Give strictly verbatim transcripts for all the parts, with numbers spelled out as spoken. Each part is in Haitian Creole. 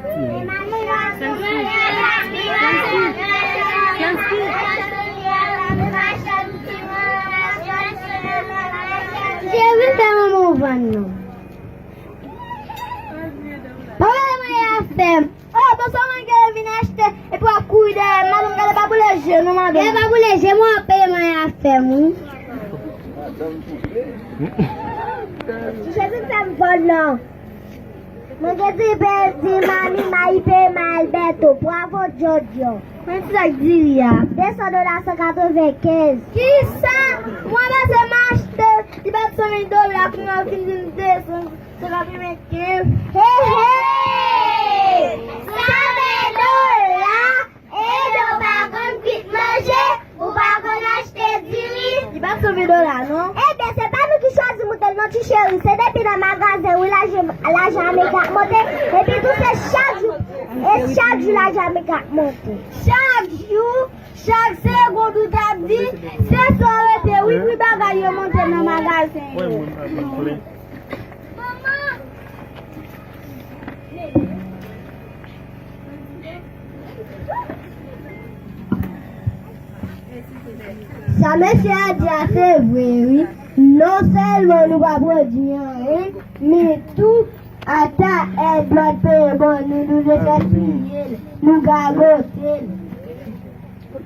Cheri, fè manman w vann non. Papa, mwen a fè m. Oh, bon, sa mwen gen vin achte, epi w ap kouri dèyè m, madanm, gade, pa boule je nou, madanm. Gade, pa boule je, mwen ap peye mwen a fè m, wi. Jezi fè m vann non. Mwen gen di, pe-, di mami, mayi peye mwen Alberto, bravo, Jojo. Mwen ti sa k diri a. De san dola san katrevenkenz. Kisa? Mwen panse m achte, li bat san mil dola, kounye a fin vin de san. Se pa pi men kenz. He, he! Sa vle dola, ede w pa konn kwit manje, ou pa konn achte diri. Li pa sanble dola, non. Ebyen, se pa nou ki chwazi moute l non, ti cheri. Se depi nan magazen, wi, lajan, lajan Amerik ap monte. Epi tou, se chak jou, e chak jou lajan Amerik ap monte. Chak jou, chak segond ou t ap di, se sa w rete, wi, pri bagay yo monte nan magazen yo. Sa mesye a di a se vre, wi. Non sèlman nou pa pwodui anyen, men tou, ata èd lòt peyi ban nou, nou degaspiye l, nou gagote l. Ki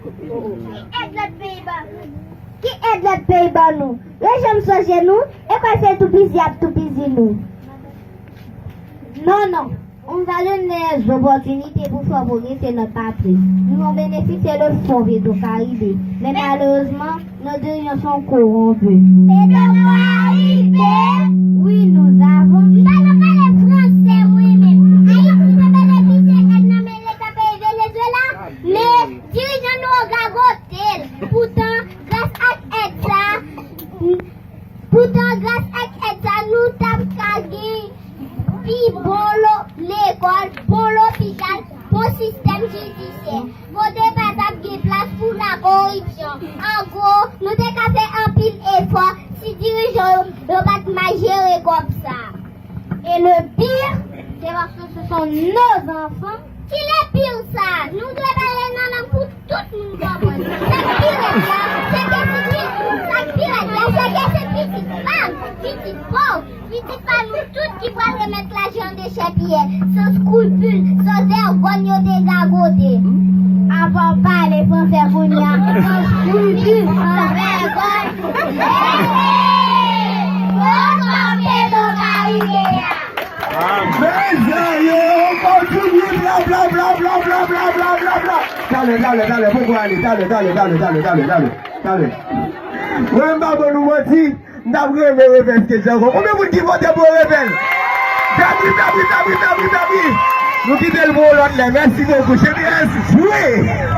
èd lòt peyi ban nou? Ki èd lòt peyi ban nou? Yo janm sonje nou? E kwè se toupizi y ap toupizi nou? Non, non. On va donner les opportunités pour faire progresser notre patrie. Nous allons bénéficier de fonds Petro Caribe. Mais malheureusement, nos dirigeants sont corrompus. Petro Caribe! Oui, nous avons. M pa nan pale fransè, mwen menm. Ayiti te benefisye èd nan men Leta peyi Venezuela, men dirijan nou yo gagote l. Poutan, gras ak èd sa, poutan, gras ak èd sa, nou t ap ka gen pi bon lo-, lekòl, bon lopital, bon sistèm jidisyè. Kote pa t ap gen plas pou lakoripsyon. An gwo, nou te ka fè anpil efò si dirijan yo, yo pa t mal jere kòb sa. Et le pire, c'est parce que ce sont nos enfants. Ki le pire sa? Nou dwe pale nan lang pou tout moun konprann. Sa k pi rèd la, se ke se pi, sa k pi rèd la, se ke se pitit pa m, pitit pòv, pitit pa nou tout ki pral remèt lajan dechèpiyè, san skrupil, san vègòny yo te gagote. Apa w pale fransè kounye a, san skrupil, san vègòny. Hey, hey! Bon, bon, bon, bon, bon, bon, bon. Mezanmi, on kontinye, bla, bla, bla. Talè, talè, talè, poko ale, talè, talè, talè. Mwen, m pa ban nou manti, m t ap renmen Revel ke Django. Konbyen moun ki vote pou Revel? Dabri, dabri, dabri, dabri, dabri. Nou kite l pou yon lòt lè. Mèsi bokou. Cheri, jwe.